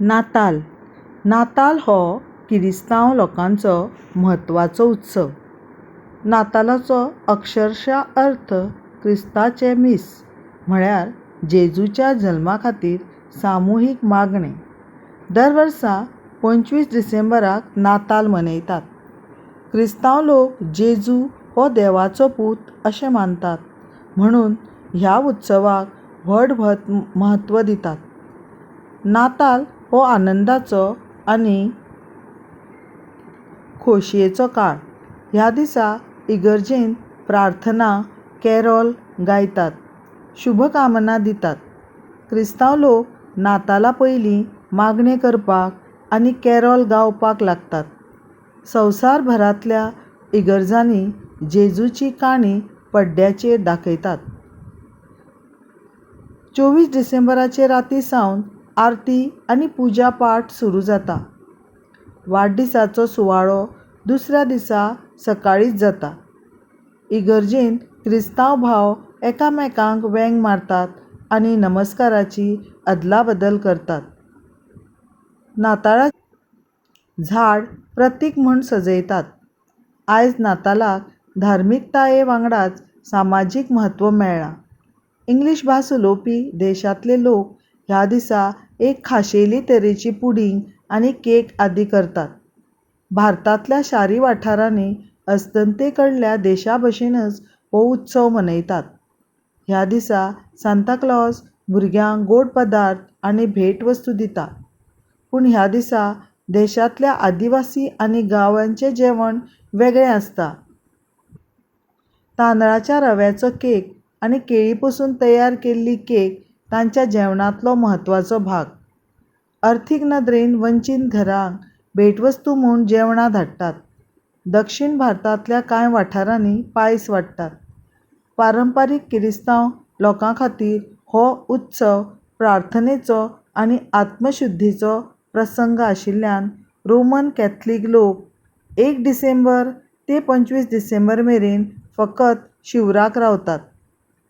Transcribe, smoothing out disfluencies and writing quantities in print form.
नाताल. नाताल हो किरिस्तांव लोकांचो म्हत्वाचो उत्सव. नातालाचो अक्षरशा अर्थ क्रिस्ताचें मीस, म्हळ्यार जेजूच्या जल्मा खातीर सामुहीक मागणें. दर वर्सा 25 डिसेंबराक नाताल मनयतात. क्रिस्तांव लोक जेजू हो देवाचो पूत अशें मानतात म्हणून ह्या उत्सवाक व्हड म्हत्व दितात. नाताल हो आनंदाचो आनी खोशयेचो काळ. ह्या दिसा इगर्जेंत प्रार्थना, कॅरोल गायतात, शुभकामना दितात. क्रिस्तांव लोक नाताला पयलीं मागणें करपाक आनी कॅरोल गावपाक लागतात. संवसारभरांतल्या इगर्जांनी जेजूची काणी पड्ड्याचेर दाखयतात. 24 डिसेंबराचे राती सावन आरती आनी पुजा पाठ सुरू जाता. वाडदिसाचो सुवाळो दुसऱ्या दिसा सकाळींच जाता. इगर्जेंत क्रिस्तांव भाव एकामेकांक वेंग मारतात आनी नमस्काराची अदलाबदल करतात. नाताळाचें झाड प्रतीक म्हूण सजयतात. आयज नातालाक धार्मीकताये वांगडाच सामाजीक म्हत्व मेळ्ळां. इंग्लीश भास उलोवपी देशांतले लोक ह्या दिसा एक खाशेली तरेची पुडींग आनी केक आदी करतात. भारतांतल्या शारी वाठारांनी अस्तंते कडल्या देशां भशेनच हो उत्सव मनयतात. ह्या दिसा सांताक्लॉज भुरग्यांक गोड पदार्थ आनी भेटवस्तू दिता. पूण ह्या दिसा देशांतल्या आदिवासी आनी गांवांचें जेवण वेगळें आसता. तांदळाच्या रव्याचो केक आनी केळी पसून तयार केल्ली केक तांच्या जेवणांतलो म्हत्वाचो भाग. अर्थीक नदरेन वंचीत घरांक भेटवस्तू म्हूण जेवणां धाडटात. दक्षीण भारतांतल्या कांय वाठारांनी पायस वांट्टात. पारंपारीक किरिस्तांव लोकां खातीर हो उत्सव प्रार्थनेचो आनी आत्मशुद्धीचो प्रसंग आशिल्ल्यान रोमन कॅथलिक लोक 1 डिसेंबर ते 25 डिसेंबर मेरेन फकत शिवराक रावतात.